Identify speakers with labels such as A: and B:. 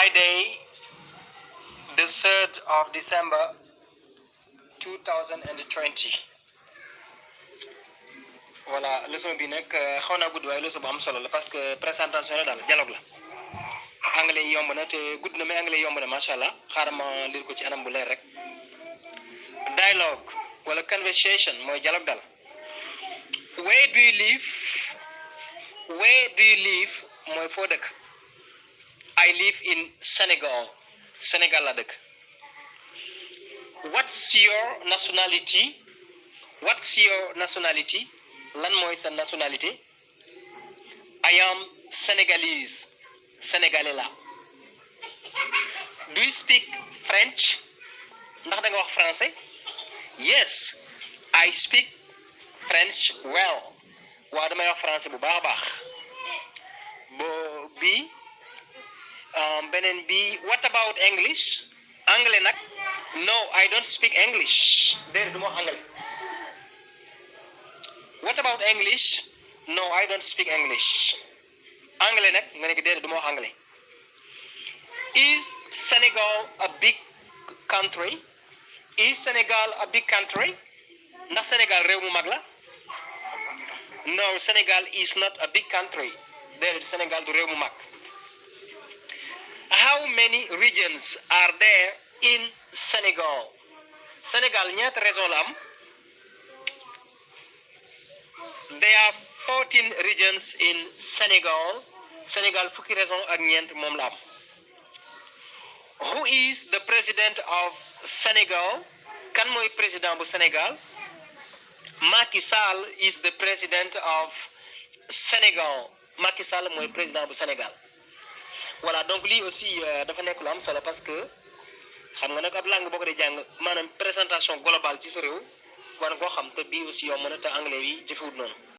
A: Friday, the 3rd of December 2020. Voilà, leçon bi nag xaw naa gudd waaye leçon bu am solo la parce que présentation la daal dialogue la anglais yomb na te gudd na mais anglais yomb na macha allah xaaral ma lire ko ci anam bu leer rek. Dialogue wala conversation mooy dialogue daal. Where do you live? Where do you live mooy foo dëkk. I live in Senegal. Sénégal la dëkk. What's your nationality? What's your nationality? Lan mooy sa nationalité? I am Senegalese. Sénégalais la. Do you speak French? Ndax da nga wax français? Yes, I speak French well. Waaw damay wax français bu baax a baax. Beneen bi, what about English? Anglais nag? No, I don't speak English. Déedéet du ma wax anglais. What about English? No, I don't speak English. Anglais nag nga ne déedéet du ma wax anglais. Is Senegal a big country? Is Senegal a big country? Ndax Sénégal réew mu mag la? No, Senegal is not a big country. Déedéet Sénégal du réew mu mag. How many regions are there in Senegal? Sénégal ñaata région la am? There are 14 regions in Senegal. Sénégal fukki région ak ñeent moom la am. Who is the president of Senegal? Kan mooy président bu Sénégal? Macky Sall is the president of Senegal. Macky Sall mooy président bu Sénégal. Voilà, donc lii aussi dafa nekk lu am solo parce que xam nga nag ab langue boo ko dee jàng maanaam présentation globale ci sa réew war nga koo xam te bii aussi yow mën a te anglais bi jëfewut noonu.